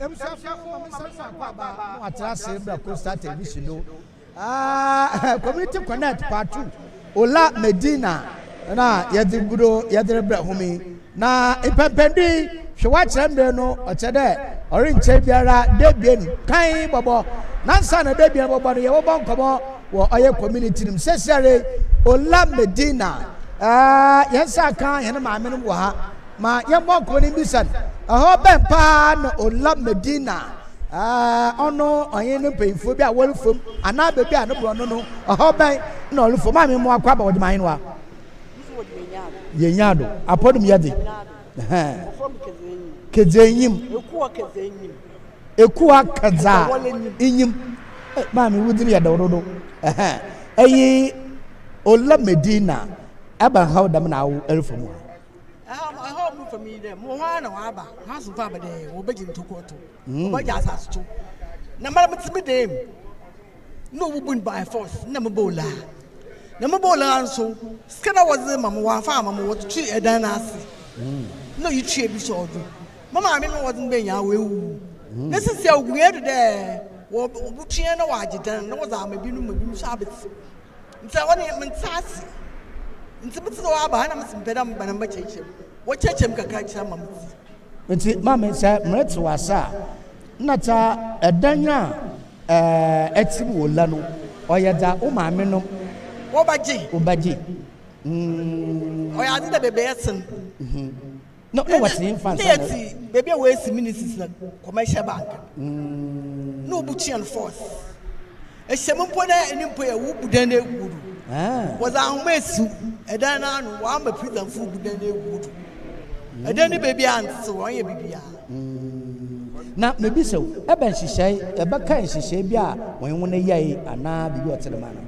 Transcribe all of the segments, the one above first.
Ebusuafo ma me nsa nso akɔ aba na wɔatra ase bra Coastal Television do. Ah, Community Connect Part 2, Ola Medina na yɛdze gu do yɛdze rebrɛ hom yi. Na mpɛnpɛndu yi, hwɛ wɔakyerɛ mber no, ɔkyerɛ dɛ ɔrennkyɛr biara duebien kan bɔbɔ. Na ansaana duebien bɔbɔ no, yɛbɔbɔ nkɔmbɔ wɔ ɔyɛ community no mu. Seseiara yi, Ola Medina, eh, hɛn nsa akã hɛn maamenom wɔ ha. Ma yɛmbɔ nkɔmbɔ no mbisa no, ɛhɔ bɛn paa na Ola Medina, eh, ɔno ɔnye no mpanyimfo bi a wɔrefam anaa beebi a no borɔno no, ɛhɔ bɛn na ɔrefam? Maame mmoa kɔ aba wɔdze ma ahenwa. Yenya do. Apɔdum yɛ dze. Kedze enyim. Ekuwa kedza enyim. Maame wo dzin yɛ dɛw dodo. Eyi Ola Medina ɛba haw dɛm na awo ɛrefa mu a. Ɛhaw mu fa mi dɛ mo hɔ ara na wɔaba ha so fa aba dɛ wɔbɛgye ntokɔto wɔbɛgye asase to na mara mete me dan mu na obubu no by force na mebɔ olaa na mebɔ olaa nso sika na wɔdze ma mo wɔamfa ama mo wɔdze tui ɛdan no ase na oyi tua bi sɛ ɔdo mo maame no wɔdze no bɛnya wɔawuwu na sisi a ogu yɛn do dɛ wɔbutua na wɔagye dan na wɔdze ama binom ma binom nso abɛtsi nti ɛhɔ ne mente ase nti mete sɛ wɔaba ha na mese mepɛ dɛ meba na mebɛkyerɛkyerɛ mu wɔkyerɛkyerɛ mu kakra kyerɛ ma mete. Nti maame sɛ merete w'ase a nna tsa ɛdan a Ɛɛ tsim wo la no, ɔyɛ dza wo maame nom. Wɔbɛgye. Wɔbɛgye. Mm. Ɔyɛ adze dɛ beebi a yɛtse no. Na na wɔtse nyimfa nsa na. Na yɛtse beebi a woesi ministries na commercial bank. Na wobutua no force. Ehyɛ mu mpo na ɛne mpo yɛ wobu dan no egu do. Wɔdze ahoma esiw ɛdan no ano, wɔama prisonfo bu dan no egu do. Ɛdan no beebi a nntsew, ɔnnyɛ biribiara. Na mebisa wo, ebɛn nhyehyɛe, ebɛka nhyehyɛe bi a wɔnye hɔn yɛe anaa biribi a ɔtse dɛm ana?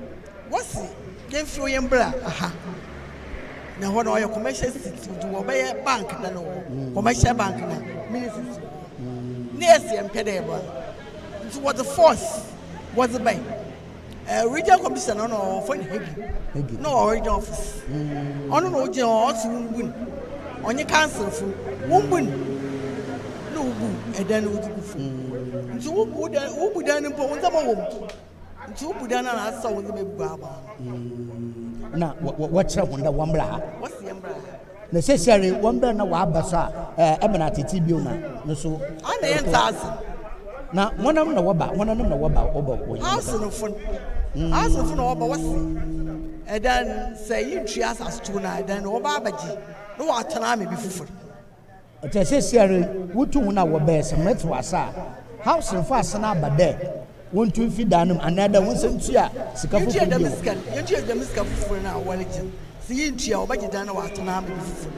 Wɔse yɛmfiri hɔ yɛmbra ha, na hɔ no ɔyɛ commercial city nti wɔbɛyɛ bank da no wɔ hɔ, commercial bank na ministries wɔ hɔ. Na yɛse yɛmpɛ dɛ yɛbra nti wɔdze force wɔdze bae. Region commissioner no na ɔwɔ no Hegi na ɔwɔ region office ɔno na ogyina hɔ ɔsi wo mbu no ɔnye council fo wo mbu no na wobu ɛdan no wodzi gu fam nti wobu dan wobu dan no mpo wo ndzɛmba wɔ mu nti wobu dan no na asesa wo ndzɛmba egu abɔ ano na wɔkyerɛ hɔn dɛ wɔmbra ha wɔsi yɛn mbra ha Na seseiara wɔn berɛ na wɔaba so a, ɛma no atete bio na no so. Ana yɛn nta ase. Na wɔnam na wɔba, wɔnam na wɔba, wɔba wɔn. Asenfo, asenfo na wɔba wɔsi ɛdan sɛ yi ntua asase tuo na ɛdan no wɔba abɛgye na wɔatɔn ama bi foforɔ. Ɔkyerɛ seseiara wotu wɔn a wɔbɛɛ sɛ mmerɛ te wɔ ase a, housenfo asan aba dɛ wontu mfi dan no mu anaa dɛ wɔnsan ntua sika Yɛntua fofor dɛm bio. sika no, yɛntua dɛm sika fofor no a wɔregye no. Sɛ yenntua a, wɔbɛgye dan no na wɔatɔn ama bi fofor.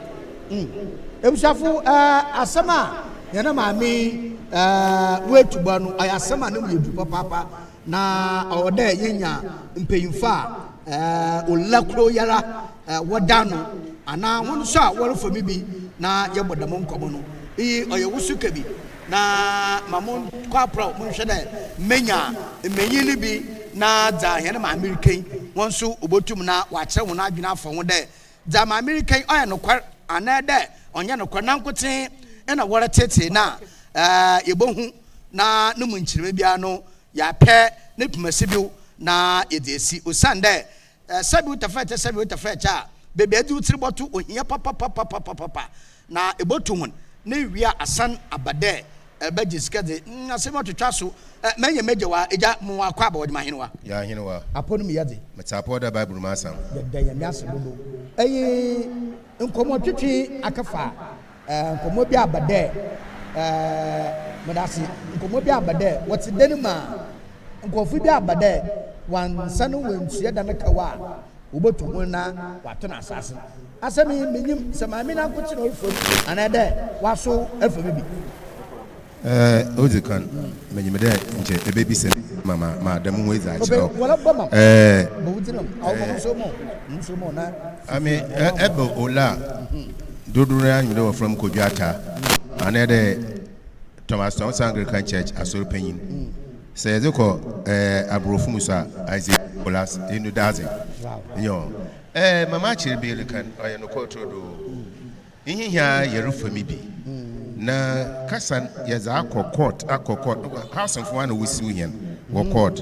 Ebusuafo, eh, asɛm a hɛn maame yi eh, oetu bɔ no, ɔyɛ asɛm a no mu yɛ dur papaapa, na ɔwɔ dɛ yenya mpanyimfo a eh, ola kor yi ara eh, wɔda ano, anaa hɔn so a wɔrefa mu bi na yɛbɔ dɛm nkɔmbɔ no. Iyi ɔyɛ wo so ka bi. Na ma monkɔ aprɔw monhwɛ dɛ menya mbanyin no bi na dza hɛn maame reka yi hɔn so wobotum na wɔakyerɛ hɔn adwen afa ho dɛ dza maame reka yi ɔyɛ nokwar anaa dɛ ɔnnyɛ nokwar. Nankotsee na wɔretseetsee no a, yebohu na no mu nkyerɛmu biara no yɛapɛ ne pomasibew na yɛdze esi osiandɛ Sɛbi wo tɛfrɛkyɛ sɛbi wo tɛfrɛkyɛ a, beebi a edze wo tsir bɔto ohia papapapapapa na ebotu hɔn na ewie a asan aba dɛ erebɛgye sika dze. Mm, asɛm yi ɔtwetwe aso. Eh, menya m'egya wa, egya, mowɔ akwaaba wɔdze me ahenwa. Yɛ ahenwa. Apɔ no mu yɛ dze. Metse apɔw dɛ Bible mu asɛm. Yɛda Nyame ase dodow. Eyi nkɔmbɔtwetwe akɛfa eh, nkɔmbɔ bi aba dɛ eh, meda ase, nkɔmbɔ bi aba dɛ wɔtse dan mu a, Nkorɔfo bi aba dɛ wɔannsan woenntua da no kaw a, wobotu hɔn na wɔatɔn asaase no. Asɛm yi, minnyim sɛ Maame nankotsee na ɔrefa mu anaadɛ wɔaso afa mu bi. Odzi kan, minyim dɛ nkyɛ ebebisa me ma maada moho edzi akyerɛ wo. Ame ebɛ Ola a, dodow no ara nyim dɛ wɔfrɛ me Kojo Ataa, anaadɛ Thomas Towns Anglican Church asɔr panyin. Sɛ yɛdze kɔ aborɔfo mu so a, Isaac Nicholas Enudadze. Nyew, ma m'akyerɛ bi reka no, ɔyɛ nokwar turodoo. Ihihia yɛrefa mu bi, Na kasa no yɛdze akɔ court akɔ court, housing fo na wosiw hɛn wɔ court.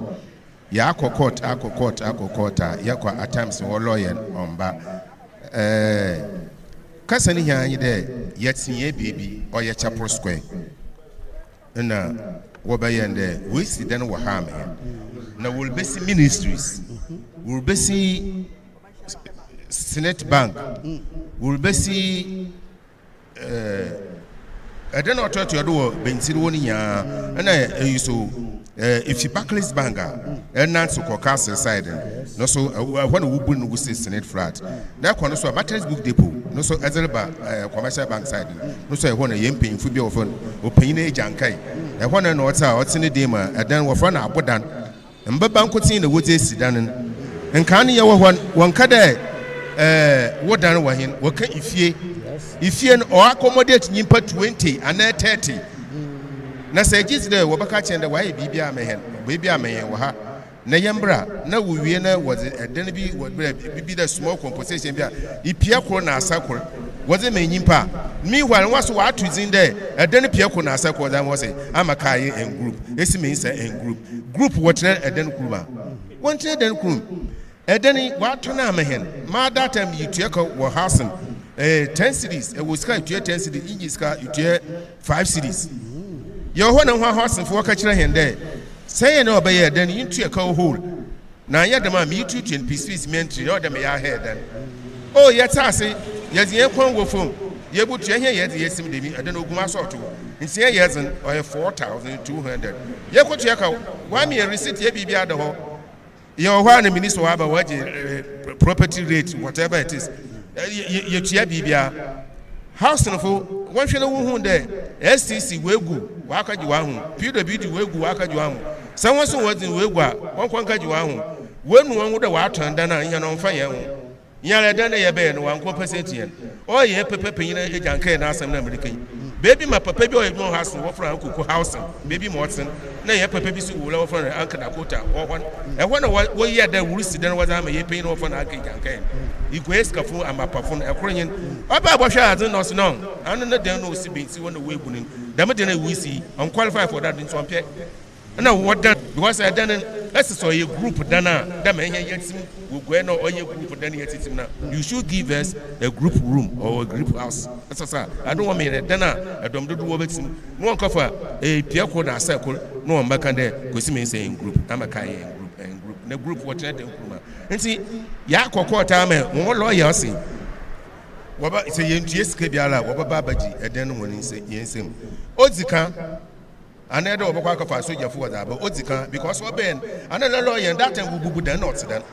Yɛakɔ court, akɔ court, akɔ court a yɛkɔ, at times wɔ lawyer no ɔmba. Kasa no hia nye dɛ yɛtse yɛn beebi, ɔyɛ Chapel Square, na wɔbɛyɛ no dɛ woesi dan wɔ ha ama hɛn, na wɔrebesi ministries, wɔrebesi Senate Bank, wɔrebesi ɛdɛ na ɔtoatoa do wɔ bɛntiri wɔ no nyinaa. Ɛna ɛyi so efi Barclays Bank a ɛnante kɔ Castle side no so, ɛhɔ na wobu no wosi Senate flat. Na ɛkɔ no so a, Methodist Book Depot no so ɛdze reba Commercial Bank side no so, ɛhɔ na yɛn mpanyinfo bi a wɔfrɛ no ɔpanyin agya nkae, ɛhɔ na ɔte a ɔte ne dan mu a ɛdan wɔfrɛ no abodan mbɛba nkoten na wɔdze esi dan no. Nkaa no yɛwɔ hɔ, wɔnka dɛ wo dan wɔ hen, wɔka ifie. Ifie no ɔ accommodate nyimpa 20 anaa 30. Na sɛ egye dzi dɛ wɔbɛka kyɛn dɛ wɔayɛ biribi ama hɛn, biribi ama yɛn wɔ ha na yɛmbra na wowie na wɔdze ɛdan bi wɔ brɛ bibi dɛ small compensation bi a ipia kor na asa kor wɔdze ma nyimpa. Meanwhile, wɔn so wɔato dzin dɛ ɛdan pia kor na asa kor wɔdze ama, wɔsɛ ama kaa yɛ en group esi mi nsa en group group wɔtena ɛdan kurum a wɔntena ɛdan kurum. Ɛdan yi wɔatɔ no ama hɛn maa that time yitua ka wɔ housing 10 cedis. Ɛwɔ sika etua 10 cedis, inyi sika etua 5 cedis. Yɛwɔ hɔ na ho housing fo wɔka kyerɛ hɛn dɛ sɛ yɛn na ɔbɛyɛ ɛdan yi ntua ka whole na anyɛ dɛm a meyi tuatua no piece piece mentry na ɔdɛ meyɛ ahɛ ɛdan o. Yɛte ase, yɛdze yɛn kɔn wɔ fam, yɛbutua hɛn, yɛdze yɛsim dɛm ɛdan ogum asɔɔto nti yɛn yɛdze no ɔyɛ 4,200. Yɛkɔtua ka, wɔama yɛn receipt, yɛ biribi ada hɔ. Yɛwɔ hɔ a na minister wɔ aba, wɔagye property rate, whatever it is, yɛtua biribiara. Housing fo wɔnhwɛ no, wohu dɛ STC woegu wakagye wɔn ho, PWD woegu wakagye wɔn ho. Sɛ wɔn nso wɔdze woegu a, wɔn kɔ nkagye wɔn ho. Wɔnu wɔn ho dɛ wɔatɔn dan a nyɛ no ɔmfa yɛn ho nyara dan na yɛbɛyɛ no wɔn compensate yɛn. Ɔyɛ yɛn pɛpɛ panyin agya nkae n'asɛm na Amerika yi beebi ma papa bi a ɔyɛ adwuma wɔ housing, wɔfrɛ no Koko housing, beebi ma ɔten na yɛn papa bi so wɔ wɔfrɛ no Anka Dakota wɔ hɔ. Ɛhɔ na wɔyɛ dɛ wɔresi dan wɔdze ama yɛn panyin na wɔfrɛ no Anka agya nkae no iguɛ sikafo amapafo no ɛkoro nyen ɔbaa bɔhwɛ adze na ɔsi no ano ne dan no osi bɛnti hɔ na wɔebu no dɛm dan a wɔsi ɔnqualify for that, nti ɔmpɛ. Ɛna wɔ dan because ɛdan no ɛsɛ sɛ ɔyɛ group dan a dɛm ɛyɛ yɛtim wɔ guɛ na ɔyɛ group dan yɛ titim na you should give us a group room or a group house. Ɛsɛ sɛ ɛno wɔn yɛrɛ dan a ɛdɔm dodoɔ bɛtim na wɔn kɔfa pia koro na asɛ koro na wɔn bɛka dɛ kosi mi nsɛ yɛn group ama ka yɛn group, yɛn group na group wɔtena dan kurom a nti yɛakɔ court ama wɔn lawyer ɔse wɔba sɛ yɛntua sika biara a, wɔbɛba abɛgye ɛdan no wɔn nsɛ yɛn nsam. Odzi kan anaa dɛ wɔbɛkɔ akɔfa asogyafo wɔdze aba. Odzi kan because ɔbɛn ana na lawyer that time wobubu dan na ɔte dan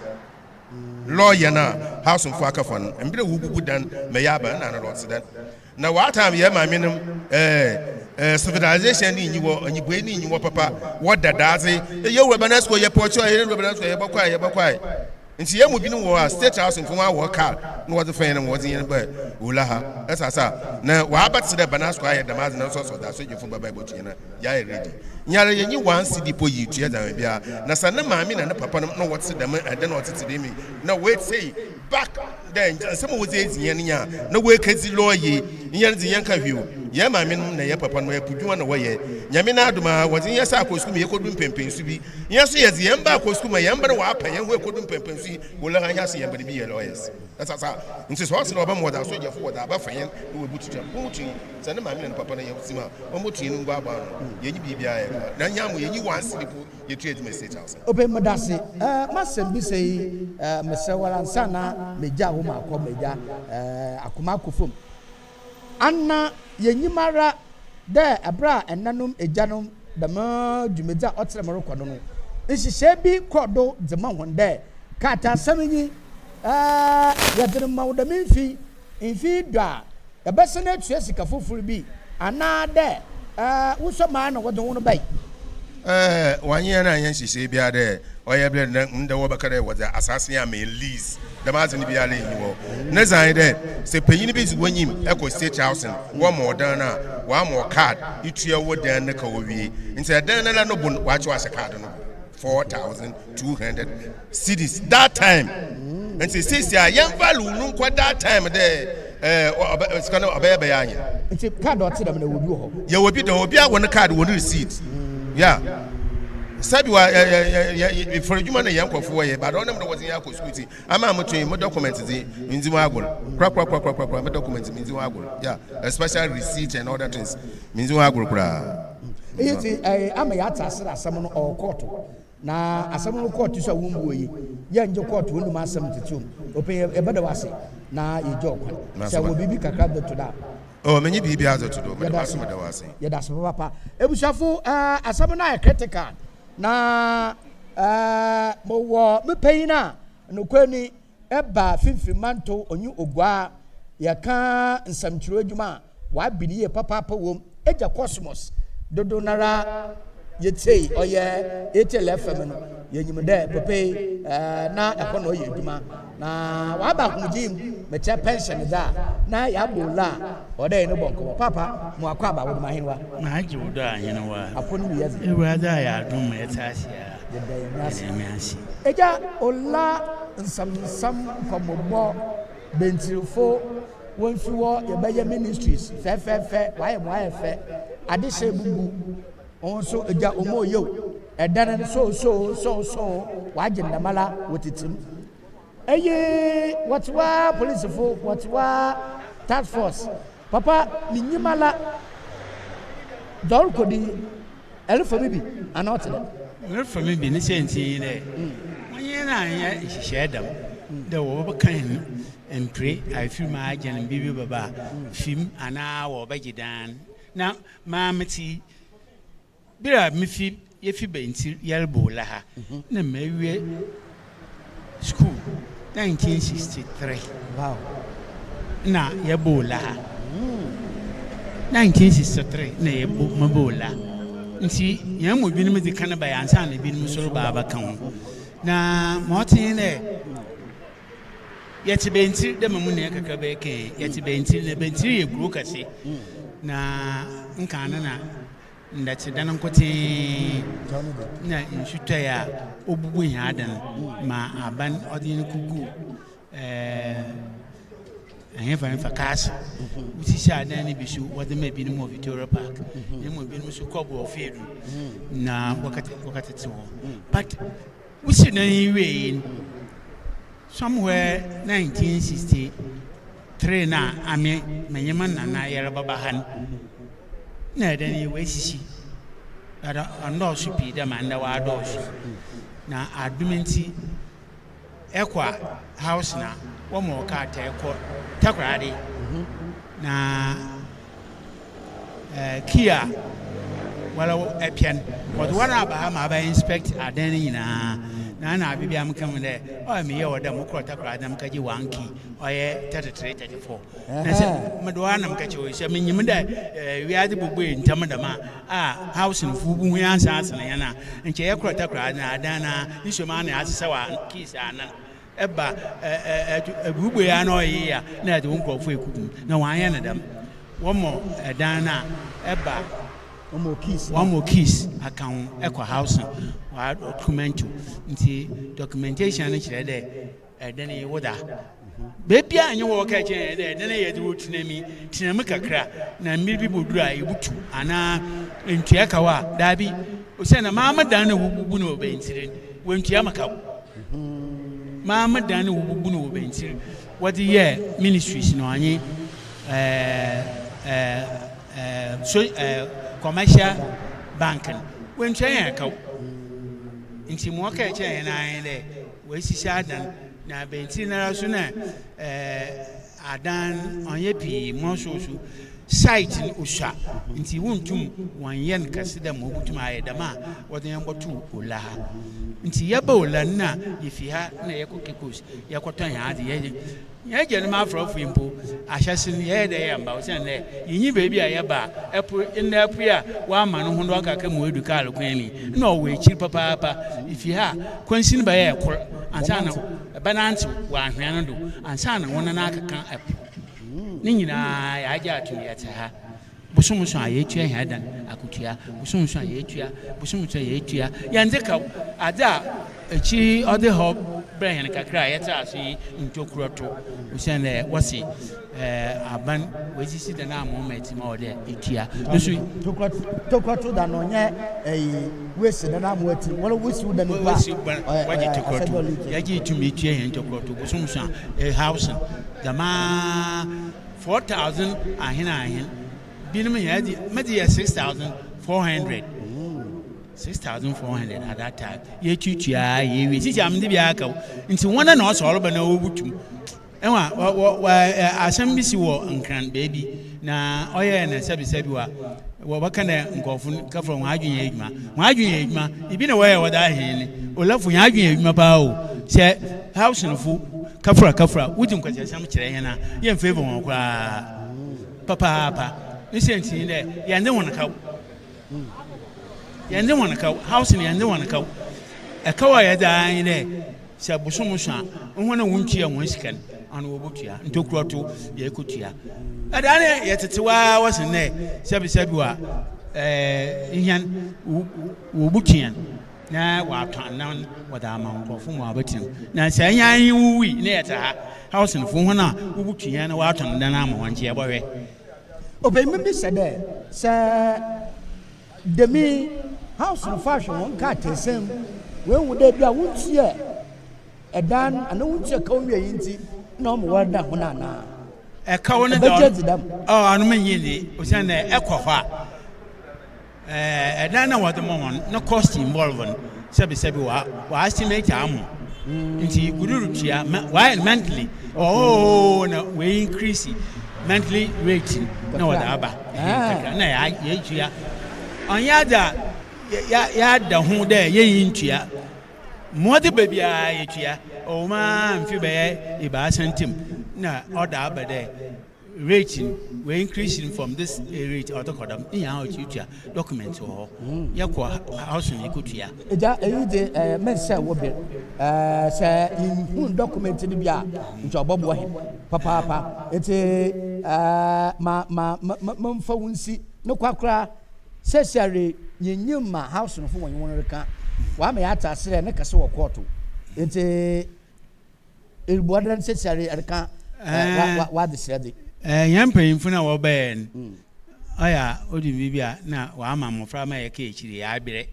lawyer no a house fo akɔfa no mbere wobubu dan ma yɛ aba na ana ɔte dan na waa time yɛ maame nom ɛɛ ɛɛ civilization ni nyi wɔ anyibue ni nyi wɔ papa wɔ dadaadze yɛ wura bɛnɛ sukuu yɛ pɔtɔ yɛ wura bɛnɛ sukuu yɛ bɔkɔ a yɛ bɔkɔ a. Nti yɛn mu binom wɔ a state house nfo wɔn awɔ car na wɔdze fɛn no wɔdze yɛn bɛ wula ha. Ɛsa sa na waba te dɛ bɛnɛ sukuu ayɛ dɛm adze na nso ɔsɔ da asogyafo bɛba ɛbɔtu yɛn na yɛayɛ ready nyara yɛnyi 1 cedi po yi tua dza bia. Na sɛ ne maame na ne papa no na wɔte dɛm ɛdɛ na ɔtete dɛm yi na wɔete back dɛ nsɛm a wɔdze edi yɛn nya na wɔekadzi lɔɔye yɛn dze yɛn ka hwee o. Yɛn maame no na yɛn papa no ɛpodwuma na wɔyɛ Nyame n'adom a wɔdze yɛn sɛ akɔ sukuu mu, yɛkɔdu mpɛmpɛnsu bi, yɛn nso yɛdze yɛn ba akɔ sukuu ma yɛn ba no wɔapa yɛn ho ɛkɔdu mpɛmpɛnsu yi wɔlɛ ha yɛn ase yɛn ba no bi yɛ lawyers. Ɛsa sa nti sɛ ɔsɛ na ɔbɛma wɔdze asogyafo wɔdze aba fa yɛn na wɔbu tutu wɔn tu yi sɛ ne maame na ne papa no yɛ sim a wɔn tu yɛn no ngu aba ano. Yɛnyi biribiara yɛ ka na nyɛ mo yɛnyi 1 cedi po yɛtu adwuma state house. Ope medase. Masɛm bi sɛ yi, mesrɛ wara nsa na megya wo maakɔ megya akoma akɔ fam ana yɛnyim ara dɛ ɛberɛ a ɛnanom agyanom dɛm dwumadzi a ɔkyerɛ mo rekɔ do no, nhyehyɛe bi kɔɔ do dze ma hɔn dɛ krataa asɛm nyi yɛdze no ma wo dɛm mfi mfe 10 a yɛbɛsan atua sika fofor bi anaa dɛ wosɔ maa na wɔdze wo no bɛyɛ. Wanyɛ na anyɛ nhyehyɛe biara dɛ ɔyɛ berɛ na ndɛ wɔbɛka dɛ wɔdze asase ama lease dɛm adze no biara nyi hɔ. Ne dza nye dɛ sɛ panyin bi dze w'enyim ɛkɔ state house no, wɔma ɔdan no a wɔama card itua wo dan no ka wɔwie. Nti ɛdan no la no bo no wɔakyɛw ahyɛ card no bo 4,200 cedis that time. Nti sisi a yɛn value no nkɔ that time dɛ Ɛɛ ɔbɛ sika no ɔbɛyɛ bɛyɛ anyɛ. Nti card ɔte dɛm na ɛwɔ bi wɔ hɔ. Yɛwɔ bi dɛ obi a wɔ ne card wɔ ne receipt. Yeah. Sɛbi wa ɛ ɛ ɛ ɛ fɔrɔ adwuma na yɛn nkurɔfo wɔyɛ ba dɔn nam na wɔdze yɛn akɔ sukuu ti ama mo tun mo document dze ndzi ho agor kora kora kora kora kora mo document mi ndzi ho agor yeah especially receipt and other things mi ndzi ho agor koraa. Eyi ti ɛɛ ama yɛate ase dɛ asɛm no ɔwɔ kɔɔto. Na asɛm no kɔɔto so a wombuo yi, yɛngye kɔɔto hɔ num asɛm ntete mu. Ɔpɛ yɛbɛda wo ase na yɛgya ɔkwan. Sɛ wɔ biribi kakra de to do a. Oh, menye biribi adze to do. Mede m'aso meda wo ase. Yɛda ase papaapa. Ebusuafo, eh, asɛm no ayɛ critical. Na eh, mowɔ me panyin a nokwar ni, Ɛba finimfin mantɔw ɔnye oguaa yɛka nsɛmkyerɛw edwuma a wɔaben yie papaapa wɔ mu. Egya Cosmos dodow noara yetsiei ɔyɛ ATL FM no, yenyim dɛ papa yi na ɛhɔ na ɔyɛ edwuma. Na ɔaba ahomgyee mu, mekyerɛ pension dze a, na yɛabɔ ola a ɔwɔ dɛ yɛnye no bɔ nkɔmbɔ. Paapa, mo akwaaba, wɔdze mo ahenwa. Magye wo dɔ ahenewa. Apon mu yɛ dzen. Ewuradze ayɛ adom ma yɛtse ase a. Yɛda Nyame ase. Yɛda Nyame ase. Egya Ola nsɛmnsɛm nkɔmmɔbɔ Bentsirfo wonnfi hɔ yɛbɛyɛ ministries fɛfɛɛfɛ wɔayɛ ma wɔayɛ fɛ adehyɛ ebubu wɔn nso egya wɔn oyew ɛdan no soosoo soosoo wɔagye no dɛmara wɔtete mu eyi wɔte hɔ ara polisifo wɔte hɔ ara task force Papa, minyim ara dza ɔrokɔ do yi, erefa me bi anaa ɔtse dɛn? Merefa me bi ne siantsir nye dɛ, wɔnye hɛn annyɛ nhyehyɛɛ dɛm dɛ wɔbɛka hɛn mpire afir mu agyen biribi bɛba a, fi mu anaa wɔbɛgye dan. Na maa metse yi, Ber a mifi yefi Bɛntsir yɛreba Ola ha na mewie skuul 1963 na yɛba Ola ha. 1963 na yɛbɔ meba Ola ntsi hɛn mu binom dzi kan bae ansaana binom so reba abɛka ho. Na ma ɔtse nye dɛ yɛtse Bɛntsir dɛ ma mo nua kakraba yi kãe, yɛtse Bɛntsir na Bɛntsir yɛ kurow kɛse na nkan no na Ndɛtsedan nkotsee na nsu tɔe a obubu hɛn adan ma aban ɔdze hɛn koguu ɛhefa hefa castle. Wosisi adan no bi so wɔdze ma binom wɔ Victoria Park na mbom binom so kɔ Borɔfo Edu na wɔkɛtsetse hɔ. But wosi dan yi wiei no somewhere 1963 na ame menye me nana yɛrebɛba ha no Nna dan yi woesisi dada, ɔnndɔɔ so pii dɛ ma ndɛ ɔadɔɔ so yi. Na adom ntsi, ekɔ a house na wɔma wo krataa kɔ Takoradi. Na key a woara epɛ no, wɔdze woara aba ha ma aba inspect adan no nyina. Na nna aber biara meka mu dɛ, ɔyɛ me yaw dɛ mokɔr Takoradi na mekɛgye one key, ɔyɛ 33, 34. Na sɛ mede wo anam kɛkyɛ wo, sɛ minyim dɛ wiadze bobue ntsɛm dɛm a, a housingfo bohu hɛn ansa asen hɛn a, nkyɛ yɛkora takora na adan no ara, nsuo mu ana yɛasesɛw a keys anan ba buebue ara na ɔyɛ yie a, na yɛdze wo nkorɔfo ekogu mu. Na wɔannyɛ no dɛm. Wɔmɔ dan no a, ɛba wɔmɔ keys aka ho kɔ housing, wɔadocument ntsi documentation no kyerɛ dɛ Ɛdɛn yi wo da? Beebiara nnyi hɔ a wɔkaa kyerɛɛ hɛn dɛ dɛn na yɛdze wo tsena mu yi, tsena mu kakra na mber bi bodur a ibutu anaa nntua kaw a? Dabi, osiandɛ maa me dan no wobubu no wɔ bɛntsir no, woenntua me kaw. Maa me dan no wobubu no wɔ bɛntsir wɔdze yɛɛ ministries no ɔnye ɛɛ so ɛɛ commercial bank no, woenntua hɛn kaw. Ntsi ma wɔkaa kyerɛɛ hɛn ara nye dɛ Woesisi adan, na abɛntsir noara so na adan no ɔnnyɛ pii, more so so site no osua ntsi wonntum wɔnnyɛ no kɛse dɛ ma obotum ayɛ dɛm a wɔdze hɛn bɔtoo Ola ha. Ntsi yɛba Ola no nna yefi ha na yɛkɔ Cape Coast yɛkɔtɔ hɛn adze, yɛdze Hɛn egyanom aforɔfo yi mpo, ahyɛse no yɛyɛ dɛ yɛmmba osiandɛ yennyi beebi a yɛba a po, ndɛ po yi a wɔama no ho do akaka mu edu kaar kwan mu yi, nna ɔwɔ ekyir papaapa. Ifi ha a, kwansin bɛyɛ kor ansaana ebɛnantsew wɔ anhwea no do ansaana wo nan akeka po. Ne nyina yɛagye ato mu yɛtse ha. Bosoom so a yeetua hɛn dan akatua, bosoom so a yeetua, bosoom so a yeetua. Yɛnndze kaw. Adze a ekyir yi ɔdze haw brɛɛ hɛn kakra a yɛtse ase yi ntokura to, osiandɛ wɔse aban oesisi dan ama wo ma etsi ma ɔwɔ dɛ etua. No so. Tokura to dan no ɔnnyɛ ɛyi woesi dan ama woetsi, wɔn wosi wo dan mpo a. Wosi wɔgye tokura to, yɛgye tum etua hɛn tokura to bosoom so a housing dɛm ara. 4000 ahen ahen binom hɛn dze me dze yɛ 6400 6400 at that time yɛtuatua yɛwie sisi a mede biara ka wo nti wɔn na ɔsɛ ɔreba na wɔbutum ɛwa wɔ wɔ asɛm bi si wɔ nkran baabi na ɔyɛ na sɛbisɛbi wa wɔbɛka dɛ nkurɔfo kafra wɔn adwene yɛ adwuma wɔn adwene yɛ adwuma ebi na wɔyɛ wɔde ahen ne olafo yɛn adwene yɛ adwuma paa o sɛ house nfo kafra kafra wodi nkwaseasɛm kyerɛ yɛn a yɛn favour wɔn koraa papaapa ne sɛ nti dɛ yɛn de wɔn kaw yɛn de wɔn kaw house no yɛn de wɔn kaw ɛkaw a yɛde ahen dɛ Sɛ bosoom so a, hɔn a wonntua hɔn sika no, ano wobotua, ntokura to yɛkotua. Ɛda ne yɛtsetsew ara wɔsen dɛ sɛbisɛbi a hɛn wobutu hɛn na wɔatɔ anan wɔdze ama nkorɔfo ma wɔabɛtsena mu. Na sɛ hɛn ara yewuwui na yɛtse ha, housingfo hɔn a wobutu hɛn na wɔatɔn dan ama hɔn nkyɛ yɛbɔhwɛ. Ɔpanyin bi sɛ dɛ sɛ Dɛm yi, house no fa hwɛ hɔn nkrataasɛm mu, woehu dɛ bi a wonntua dan anaa wonntua kaw nwiei ntsi na ɔma wɔredan hɔn anaa. Ɛkaw no Ebɛgye edzi dɛm? Oh, ano minnye nndzi, osiandɛ ɛkɔ hɔ a, ɛdan no a wɔdze ma hɔn no cost involve no, sɛbesɛbe wɔa wɔa estimate ama wo, ntsi igu do rutua, wɔayɛ no monthly, oh na woe increase monthly rate no na wɔdze aba. Kakra na yɛatua. Ɔnnyɛ adze a yɛada ho dɛ yennyi nntua. Ma ɔdze ba biara yetua. Ɔwɔ mu ara mfe bɛyɛ ebiasa ntamu na ɔda aba dɛ rate no we increase no from this rate ɔdze kɔ dɛm. Ne nyinaa otuatua. Document wɔ hɔ. Yɛkɔ house no yekotua. Egya, eyi dze mennsɛɛ wo ber. Sɛ innhun document no bi a, nkyɛ ɔbɔboa hɛn papaapa. Ntsi ma ma ma memfa wo nsi no kwa koraa. Seseiara yennyim ma house no fo wɔnye hɔn reka. Wɔama yɛatse ase dɛ ne kɛse wɔ kɔɔto. Ntsi erubua dɛn seseiara ereka w'adzeserɛ dze? Hɛn mpanyimfo no a wɔbae no, ɔyɛ a odu mber bi a nna wɔama mbofra ma yɛka ekyir, yɛaberɛ.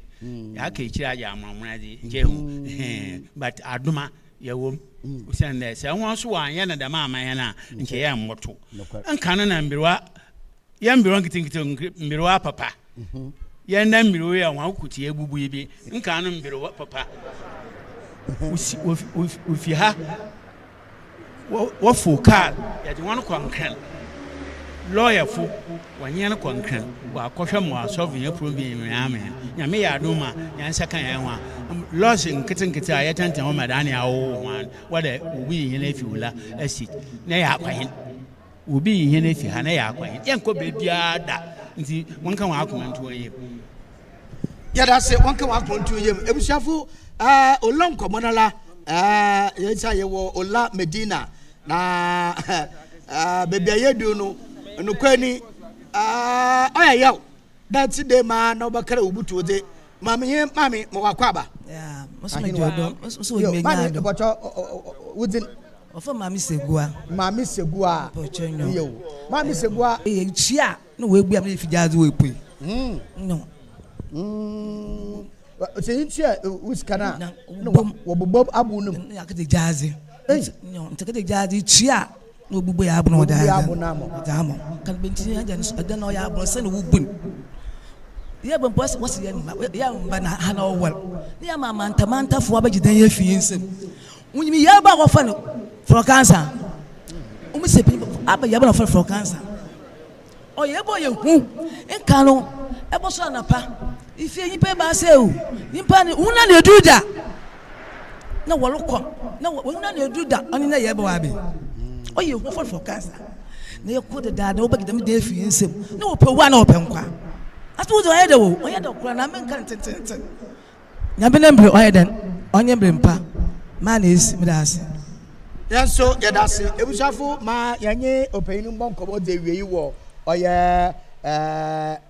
Yɛaka ekyir agye amoamoa dze, nkyɛ ehu. But adoma yɛwɔ mu. Osiandɛ sɛ hɔn so wɔannyɛ no dɛm amma hɛn a, nkyɛ yɛmmbɔto. Nka no na mberwa, yɛ mberwa nketsenketse, mberwa papa. Yɛ ndɛ mberwa yi a hɔn akotsia ebubu yi bi, nka no mberwa papa. Wofi ha. Wɔfow kaar, yɛdze hɔn kɔ Nkran. Lɔɔyɛfo, wɔnye hɛn kɔ Nkran, wɔakɔhwɛ ma wɔasɔlve hɛn problem nyina ama hɛn. Nyame yɛ adom ma hɛn nsa ka hɛn ho a, lɔs nketsenketse a yɛtsentsena hɔ ma daa na yɛawowɔ ho ara no, wɔdɛ wobeyi hɛn efi Wula estate na yɛakɔ hen? Wobeyi hɛn efi ha na yɛakɔ hen? Yɛnnkɔ beebiara da, ntsi wɔnka hɔn akoma nto hɔn yamu. Yɛda ase wɔnka wɔn akoma nto yam. Abusuafo, ɛɛ Ola nkɔmɔ no la, ɛɛ yɛn sɛ yɛwɔ Ola Medina na ɛɛ baabi a yɛdu no, nokware ni, ɛɛ ɔyɛ yaw. Dɛ tse dɛ maa na wɔbɛkara wo butuo dze, maame nye maame ma wakɔ aba. Yo, maame bɔtɔ wo dzin. Wɔfrɛ maame Segua. Maame Segua. Yo, maame Segua. Yɛ kyia na woebue a na efi gyaadze woepue. No. Sɛ yi ntua wo sika no a, na wɔbobɔ abo no mu. Na akɛdze gyaadze. Nti akɛdze gyaadze tua a na wɔbobɔ yɛ abo no wɔdze abo no ama. Wɔdze ama. Kan bɛnti agya no ɛdɛ na ɔyɛ abo sɛ na wobu no. Yɛ bɛ mpo wɔsi yɛ mba yɛ mba na ha na ɔwɔl. Ne yɛ ama amantamantafoɔ abɛgye dan yɛ fi yɛn nsam. Wonyim yarba a wɔfrɛ no frɔkansa. Wɔn sɛ bi aba yarba na wɔfrɛ no frɔkansa. Ɔyɛ yarba ɔyɛ hu. Nka no ɛbɔsɔ anapa ifie nyimpa ebaasa ewu. Nyimpa no hun na na edur da na wɔrokɔ na wɔn na na edur da ɔno na yarba wɔ abɛ. Ɔyɛ hu wɔfrɛ no frɔkansa. Na yɛkɔ dedaada wɔbɛgye dɛm dan efi yɛn nsam na wɔpɛ wu a na wɔpɛ nkwa. Ase wodze ɔyɛ dɛ o ɔyɛ dɛ koraa na menka no tsentsenntsen. Nyame ne mbre ɔyɛ dɛn ɔnye mbre mpa maa na esi meda ase. Yɛn nso yɛda ase. Ebusuafo ma yɛnye ɔpanyin no mbɔ nkɔmbɔ dze ewie yi wɔ ɔyɛ.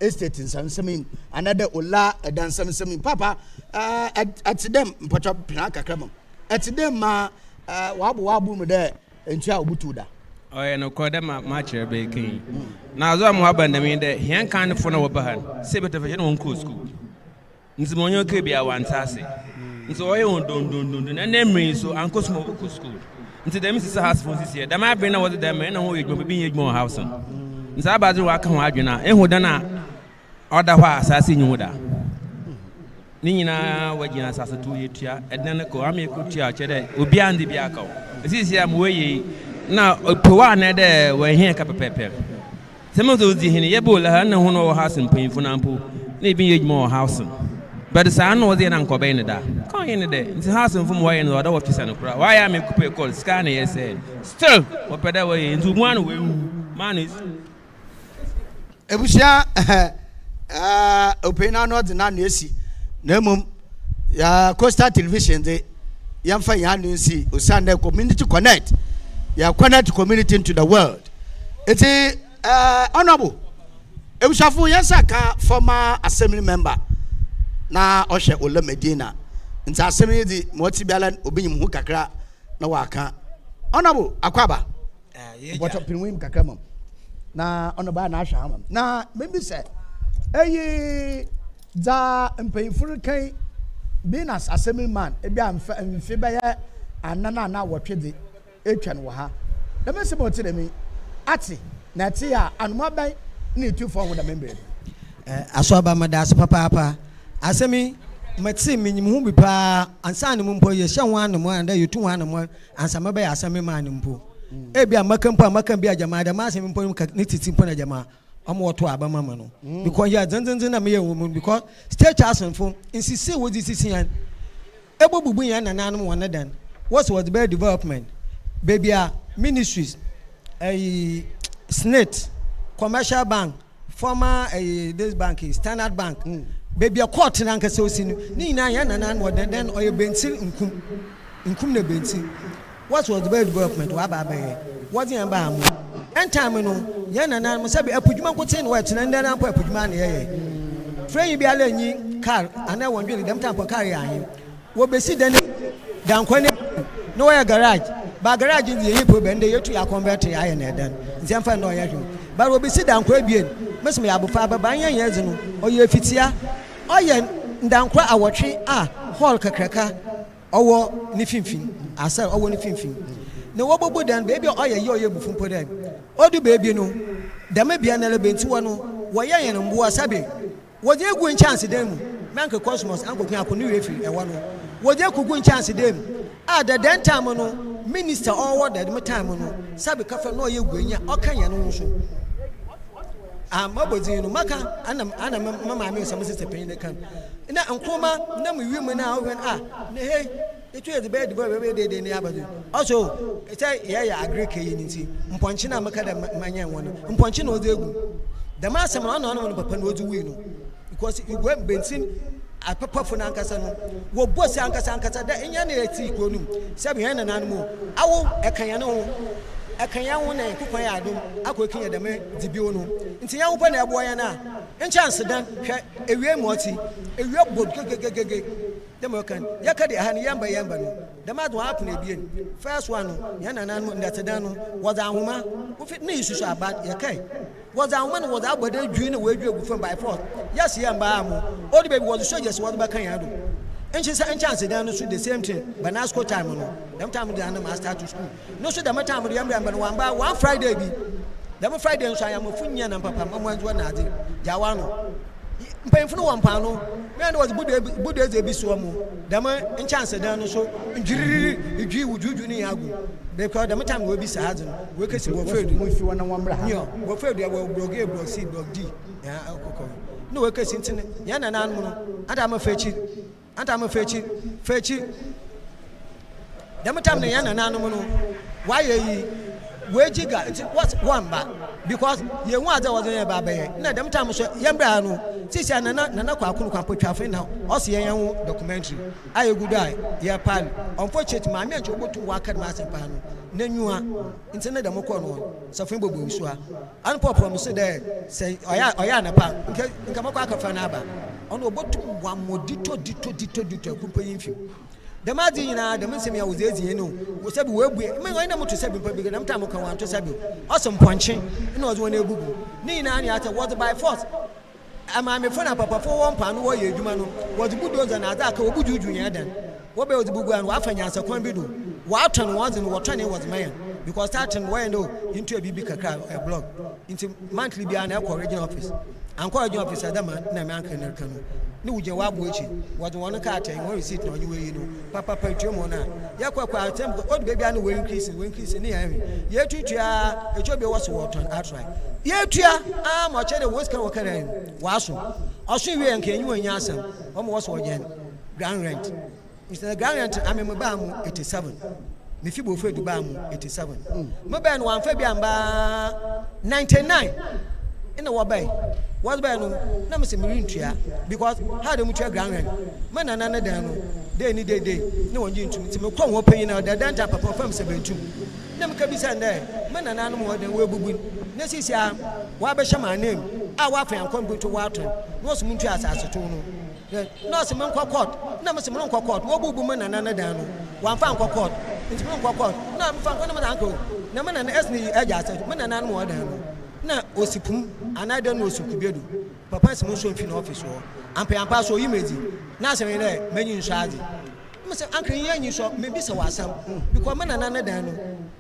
Estate nsɛmsɛm yi mu anaadɛ Ola ɛda nsɛmsɛm yi mu. Paapa, ɛtse dɛ mpɔkyɛ pena kakra ma mu. Ɛtse dɛ ma wɔabɔ w'abor mu dɛ ntua a obutuw da. Ɔyɛ nokwar dɛ ma m'akyerɛbaa yi kã yi. Na adze a ɔama ɔaba no dɛm nye dɛ, hɛn kanfo no a wɔba ha no, sɛ ebɛtafɛhyɛ na wɔnnkɔɔ skuul. Ntsi ma ɔnye ɔkaa biara wɔanntse ase. Ntsi ɔyɛɛ hɔn dondondondon. Na ndɛ mber yi so, annkɔ skuul ma wɔbɔkɔ skuul. Ntsi dɛm nsisi house fo nsisi yɛ. Dɛm aber no a wɔdze dɛm mber no, nna hɔn wɔyɛ edwuma, obi nnyɛ edwuma wɔ house no. Ntsi aber adze wɔaka hɔn adwen a, ehu dan a ɔda hɔ a asaase nnyi ho da. Ne nyinaa wɔgyina asase tow yɛtua ɛdan no kaw ama yɛkɔtua kyerɛ dɛ obiara ndze bi aka wo. Sisi a mowɔ yɛ yi na pow a na dɛ wɔahia ka pɛpɛɛpɛ. Sɛ mo dze odzi hene yɛbɛ ola ha na hɔn ɔwɔ house mpanyimfo no mpo na ebi nyɛ edwuma wɔ house no. But saa na wɔdze yɛ na nka ɔbɛyɛ no da. Ka ɔnyɛ no dɛ ntsi house mfo ma wɔyɛ no dɛ ɔda wɔtwe sɛ no koraa. Wɔayɛ ama ekupɛ kɔl sika na yɛsɛɛ no. Still wɔpɛ dɛ wɔyɛ ntsi omu ano woewuwu maa no esi. Ebusua ɔpanyin no ano dze n'ano esi na mmom yɛ Coastal Television dze yɛmfa yɛn ano nsi osiandɛ community connect yɛ connect community into the world eti honourable ebusuafo yɛn nsa ka former assembly member na ɔhwɛ Ola Medina nti asɛm yi dze ma ɔte biara obi nyim ho kakra na waka honourable akwaba. Bɔtɔ pin wim kakra mam na ɔno baa na ahwɛ ama na mebi sɛ eyi dza mpanyinfo reka yi being as assembly man ebi a mfe mfe bɛyɛ anan anaa wɔtwe dze etwa no wɔ ha dɛm nsɛm a ɔtse dɛm yi atse na ɛtse a anoma bɛn na etu fo ho dɛm mber yi. Asoaba meda ase papaapa. Asɛm yi metse minyim ho bi paa ansaana mu mpo yɛhyɛ ho anamɔn anaa yetu ho anamɔn ansa mɛbɛyɛ asɛm me maa no mpo. Ebia mɛka mpo a mɛka bi a gyama dɛm asɛm mpo no ne tsitsi mpo na gyama ɔmo wɔto aba ma me no. Because yɛ dzendzenndzen na meyɛ wɔ mu because state asomfo nsisi a wɔdze sisi hɛn ebobubu hɛn nananom hɔn dan wɔse wɔdze bɛyɛ development beebi a ministries ɛyi SSNIT, commercial bank former ɛyi this bank yi Standard Bank beebi a court no ankasa osi no ne nyinaa yɛn nana no wɔdɛn dɛn ɔyɛ bɛnti nkum nkum na bɛnti wɔsɛ wɔdze bɛyɛ development wɔaba abɛyɛ wɔdze yɛn ba ha mu ɛn time no yɛn nana no sɛbi ɛpodwuma nkotsee na wɔyɛ ndɛ na mpo ɛpodwuma na yɛyɛ frenyi biara nyi car anaa wɔn dwene dɛm time mpo car yɛ ahe. Wobesi dan dankwa no ebien na wɔyɛ garage, but garage no dze yennyi problem, ndɛ yetu yɛakɔnvɛt ayɛ no dan ntsi yɛmfa no dɛ ɔnnyɛ hwee. But wobesi dankwa ebien, mese meyɛ abofra ba, but nnyɛ hɛn dze no, ɔyɛ efitsia, ɔyɛ ndankwa awɔtwe a hall kakraka ɔwɔ ne finimfin, asɛr ɔwɔ ne finimfin. Na wobobu dan, beebi a ɔyɛ yaw ɔyɛ ebufuw mpo dɛ odu beebi no, dɛm bea no ara bentsi hɔ no wɔyɛ hɛn mbowa sɛbe Wɔdze egu nkyɛansedan mu, Mɛnke Cosmos Ankoku Ako no werɛ fir ɛwɔ no, wɔdze ekogu nkyɛansedan mu a the then time no minister ɔwɔ dɛm time no Sabi Kafra na ɔyɛ guanyi a ɔka hɛn ho so a mabɔ dzin no maka ana ana me maame ɔsɛ me sister panyin no ka na Nkrumah na mu wimu na ɔhwɛn a na hei Etu yɛdze bɛyɛ debɔ bɛyɛ deede ne aba do. Ɔse o, sɛ yɛyɛ agric eyi no ntsi, mpɔnkye no a meka dɛ manyɛn hɔn no, mpɔnkye na ɔdze egu. Dɛm asɛm no, ɔno na no papa na ɔdze wui no. Because igua bentsin apapafo no ankasa no, wɔbɔ se ankasa ankasa dɛ nnyɛ na yɛtse kurow no mu, sɛ hɛn nananom o, awo ɛka hɛn ho, ɛka hɛn ho na Nyankopɔn ayɛ adom akɔ ekenya dɛm dzibew no. Ntsi hɛn ho mpo na ɛboa hɛn a, nkyɛ ansedan, hwɛ ewia mu ɔtse, ewia bɔ gegegegege. Dɛ mbrɛ ɔka no, yɛka dɛ ha no yɛmmba yɛmmba no, dɛm adze no ɔapon ebien. First one no, hɛn nananom ndɛtsedan no, wɔdze ahoma, wofi ne susu aba, yɛkae, wɔdze ahoma na wɔdze abɔ dan dwir na woedwir egu famu by force, yɛse yɛmmba ha mo, odu beebi wɔdze soldiers wɔdze bɛka hɛn do. Nkyesa nkyɛansedan no so the same thing, Banasco time no, dɛm time no dze ana ma start school no so dɛm time no yɛmbrɛ yɛmmba no wɔammba, one Friday bi, dɛm Friday no so ayamafo nnyia nam papa ma mo endziwa na adze, gyaa w'ano. Mpanyimfo no wɔ mpaano na nna wɔdze budoedze bi soa mu dɛm nkyɛansedan no so ndwiriri dwi wudwudwu ne nyinaa gu because dɛm time no woebisa ha dze no woekesi wɔfrɛ du nyew wɔfrɛ du wɔ block A block C block D kɔkɔ na woekesi ntsi no hɛn nananom no ada ama fa ekyir ada ama fa ekyir fa ekyir dɛm time no hɛn nananom no wɔayɛ yi woegyi ga ntsi wɔmba. Because yehu adze a wɔdze hɛn ba abɛyɛ. Nna dɛm time so yɛmbrɛ ha no, sesei Nana Nana Kwaku no Kwampotwafo na ɔse yɛnyɛ ho documentary a egu do a yɛrepile. Unfortunately, maame a nkyɛ obotum ɔaka dɛm asɛm paa no, n'enyiwa ntsi ne dɛm kɔr no safoe bɔbɔ ewusu a. Ano mpo ɔpromise dɛ sɛ ɔyɛ ɔyɛ anapa nka nka mɔkɔ akɛfa no aba. Ɔno obotum ɔamɔ ditɔ ditɔ ditɔ ditɔ ekumpanyin fi mu. Dɛm adze yi nyina, dɛm nsɛm yi a wɔdze edzi hɛn o, sɛbi woebue, me ɔnye dɛ moto sɛbi mpo, because dɛm time mokã wɔannto sɛbi o, ɔse mpɔnkye na ɔdze hɔn egugu. Ne nyina ne atse, wɔdze by force, amaamefo na apapafo wɔ mpoano wɔreyɛ edwuma no, wɔdze bulldozer na adze aka wobujuujuw hɛn dan, wɔbɛyɛ wɔdze bogu ano, wɔafa nyansa kwan bi do, wɔatɔn hɔn dze no, wɔtɔnee wɔdze ma hɛn, because starting no wɔyɛ dɛ o, inntua biribi kakra, ɔyɛ block, ntsi monthly biara no ekɔ region office. Annkɔ region office a dɛ ma nna me uncle no reka no, ne wogyina w'abow ekyir, wɔdze hɔn nkrataa yi, hɔn receipt na ɔnye woeyi no papapa etua mu hɔn a, yɛkɔ kɔ a sɛ odu beebi a nna woe increase wo increase ne yɛnnhwɛ, yetuatua ara, ekyir obi wɔ so wɔtɔn outright, yetua ara ma ɔkyerɛ dɛ hɔn sika a wɔkɛrɛ no wɔaso, ɔso wie a nka yɛnye hɔn nnya asɛm, wɔma wɔso wɔgye hɛn ground rent. Mr. Grant ame me baa mu 87. Me fi Bofo edu baa mu 87. Me bɛn no wɔamfa bi amba 99 na wɔbɛn. Wɔbɛn no na me se merentua because how de mutua ground rent. Me nana ne dan no dei ne dei dei ne wɔn gye ntum nti mekɔ wɔn panyin na ɔda dan ta papa ɔfam sɛ bentum. Na meka bisa no dɛ me nananom hɔ dan wɔabubu na sisi a wɔabɛhyɛ m'anan a wɔafa yɛn akɔmputo wɔatɔn na wɔso muntua asase tow no. Hwɛ, na ɔse menkɔ court, na mese merenkɔ court, wɔbubu me nana ne dan no, wɔamfa ankɔ court, nti merenkɔ court, na mefa nkɔ na mede ankɔ o, na me nana ɛsene yi agya asɛ, me nananom wɔ dan no, na ɔsi pum anaa dɛn na ɔsi kube do, papa se monsuo mfi n'office hɔ, ampeampa so ɔyi me adzi, n'asɛm nye dɛ m'enyi nsɔ adze, mese anka nyɛ enyi sɔ, mebisa wo asɛm, because me nana ne dan no,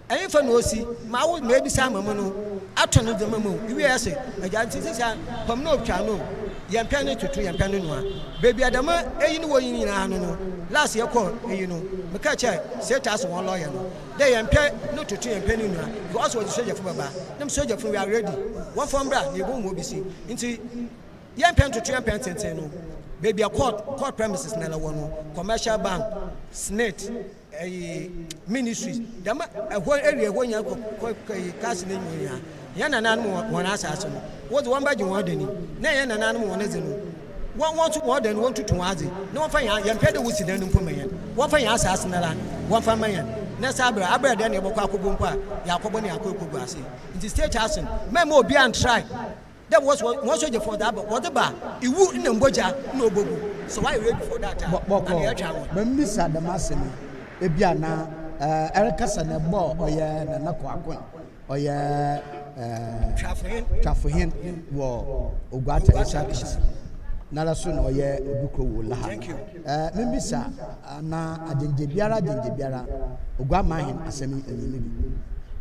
Ɛhefa na osi ma wo ma ebisa ama mu no atɔ no ndzɛmba mu? Iwie ase, Agya, ntsi sesei a pam na otwa no, yɛmmpɛ no toto, yɛmmpɛ no noa. Beebi a dɛm eyi no wɔ yi nyina no no, last yɛkɔr eyi no, mekãa kyerɛɛ State House hɔn lawyer no dɛ yɛmmpɛ no toto, yɛmmpɛ no noa, because ɔse wɔdze sogyafo bɛba, na me sogyafo no we are ready, wɔmfa mbra na yebohu ma obesi. Ntsi yɛmmpɛ ntoto, yɛmmpɛ ntsentsen no, beebi a court court premises no wɔ no, Commercial Bank, Snit, ɛyi ministries dɛm ɛhɔ area ɛhɔ nyinaa kɔ kɔ kɔ kasi ne nyinaa yɛn nananom wɔ wɔn asaase no wɔdze wɔn bɛgye wɔn dani na yɛn nananom wɔn dze no wɔn wɔn nso wɔn dani wɔn tutu wɔn adze na wɔn fa yɛn yɛn pɛ de wosi dan no mpo ma yɛn wɔn fa yɛn asaase no la wɔn fa ma yɛn na saa abirɛ abirɛ dɛn na yɛbɛkɔ akɔbɔ mpo a yɛakɔbɔ ne yɛakɔ akɔgu ase nti state house no mɛma obi antry. Dɛ wɔ so hɔn sogyafo wɔdze aba, wɔdze ba a, iwu na mbɔgya na obogu. Sɛ wɔayɛ ready for that a, ana Bɔkɔɔ, yɛtweɔn hɔn. Memmisa dɛm asɛm yi, ebia na erekasa na ebɔɔ ɔyɛ Nana Koakon, ɔyɛ Twafohen wɔ Oguata Eastern Council, noara so na ɔyɛ obi kor wɔ Olaha no. Memmisa Ana agyengye biara agyengye biara, Oguamaahen asɛm yi nnyi no bi?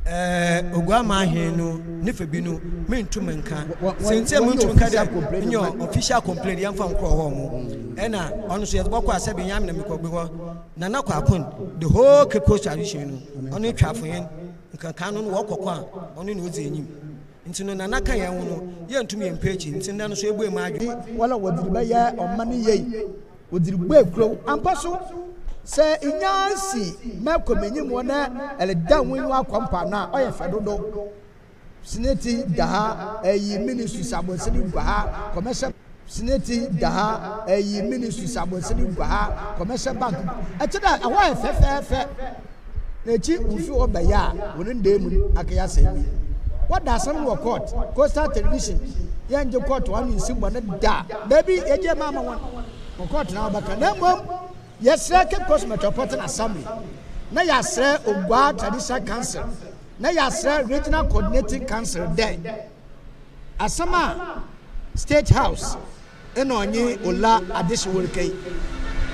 Ɛɛ, Oguamaahen no ne fɛ bi no, mentum nka. Sɛnti a mentum nka dɛ, nyɛ official complaint yɛmfa nkorɔ hɔ mo. Ɛna ɔno nso yɛdze bɔkɔ a sɛbi nyɛ ame na mekɔ bi hɔ. Nana Kwakun, the whole Cape Coast tradition no, ɔno Twafohen, nkankan no no wɔkɔ kɔ a, ɔno na odzi enyim. Ntsi no Nana ka hɛn ho no, yenntum yemmpɛ ekyir, ntsi ndɛ no so ebue m'adwen. Woana wɔdze rebɛyɛ ɔman yie? Wɔdze rubue kurow. Ampa so, sɛ inya si mɛkɔ m'enyim hɔ na eredan w'enyiwa akɔ mpoano a, ɔyɛ fɛ dodow. Senate da ha, ayi ministries abɔnsen gua ha, commercial Senate da ha, ayi ministries abɔnsen gua ha, commercial bank. Ɛkyɛ dɛ ɛhɔ ayɛ fɛfɛɛfɛ. Na ekyi wofi hɔ bɛyɛ a, hɔn ndaa mu no akɛyɛ asɛm bi. Wɔda asɛm no wɔ court, Coastal Television, yɛnngye court hɔn nsi bɔn da. Dabi, yɛgye ma ama hɔn. Wɔ court na wɔbɛka. Na mbom yɛserɛ Cape Coast Metropolitan Assembly, na yɛaserɛ Oguaa Traditional Council, na yɛaserɛ Regional Coordinating Council dɛ asɛm a State House nna ɔnye Ola adehye woreka yi,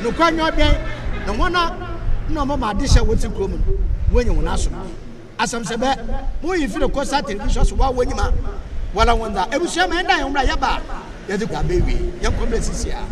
nokwar nye ɔdɛn na hɔn a nna wɔma adehye a wɔtse kurow mu no woenya hɔn asomdwee? Asɛm sɛ bɛ, mo yi fi no kɔ sa television so wa wonyim a, wala hɔn dza. Ebusua ma yɛndan hɛn ho mbra yɛba a yɛdze kɔ aba ewiei. Yɛnkɔ mbra sisiara.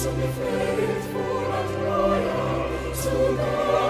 To be faithful and loyal to God.